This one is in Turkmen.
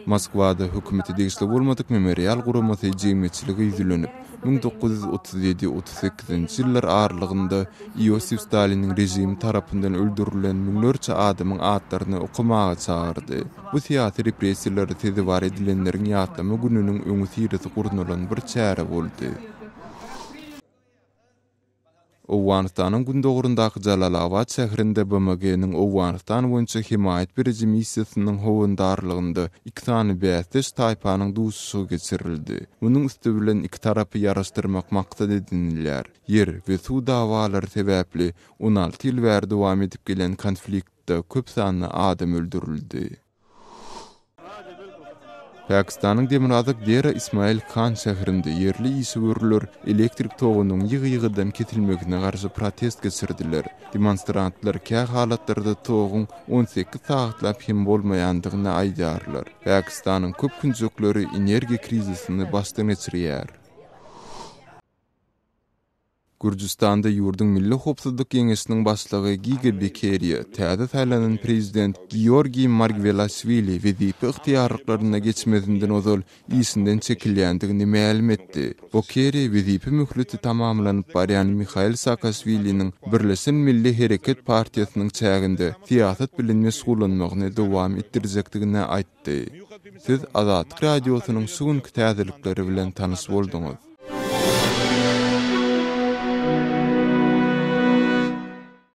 Moskwada hökümete degişli bolmadyk Memorial guramasy jemgyýetçilige ýüzlenip, 1937, 38-nji ýyllar aralygynda Iosif Staliniň režimi tarapyndan öldürilen müňlerçe adamyň atlaryny okamaga çagyrdy. Bu syýasy repressiýalara sezewar edilenleriň ýatlama gününiň öňüsyrasy gurnalan bir çäre boldy. Owganystanyň gündogaryndaky Jalalabat şäherinde BMG-niň Owganystan boýunça hemaýat beriji missiýasynyň howandarlygynda iki sany bäsdeş taýpanyň duşuşygy geçirildi. Munuň üsti bilen iki tarapy ýaraşdyrmak maksat edinilýär. Ýer we suw dawalary sebäpli 16 ýyl bäri dowam edip gelýän konfliktde köp sanly adam öldürildi. Pakistanyň demirgazyk Dera Ismail Han şäherinde ýerli işewürler elektrik togunyň ýygy-ýygydan kesilmegine garşy protest geçirdiler. Demonstrantlar kä halatlarda toguň 18 sagatlap hem bolmaýandygyny aýdýarlar. Pakistanyň köp künjekleri energiýa krizisini başdan geçirýär. Gürjüstanda ýurduň Milli howpsuzlyk geňeşiniň başlygy Giga Bekeriýa täze saýlanan prezident Georgiý Margwelaşwili wezipe ygtyýarlyklaryna geçmezinden ozal işinden çekilýändigini mälim etdi. Bokeriýa wezipe möhleti tamamlanyp barýan Mihail Saakaşwiliniň Birleşen Milli Hereket partiýasynyň çäginde syýasat bilen meşgullanmagyny dowam etdirjekdigini aýtdy. Siz Azatlyk Radiosynyň şu günki täzelikleri bilen tanyş bolduňyz.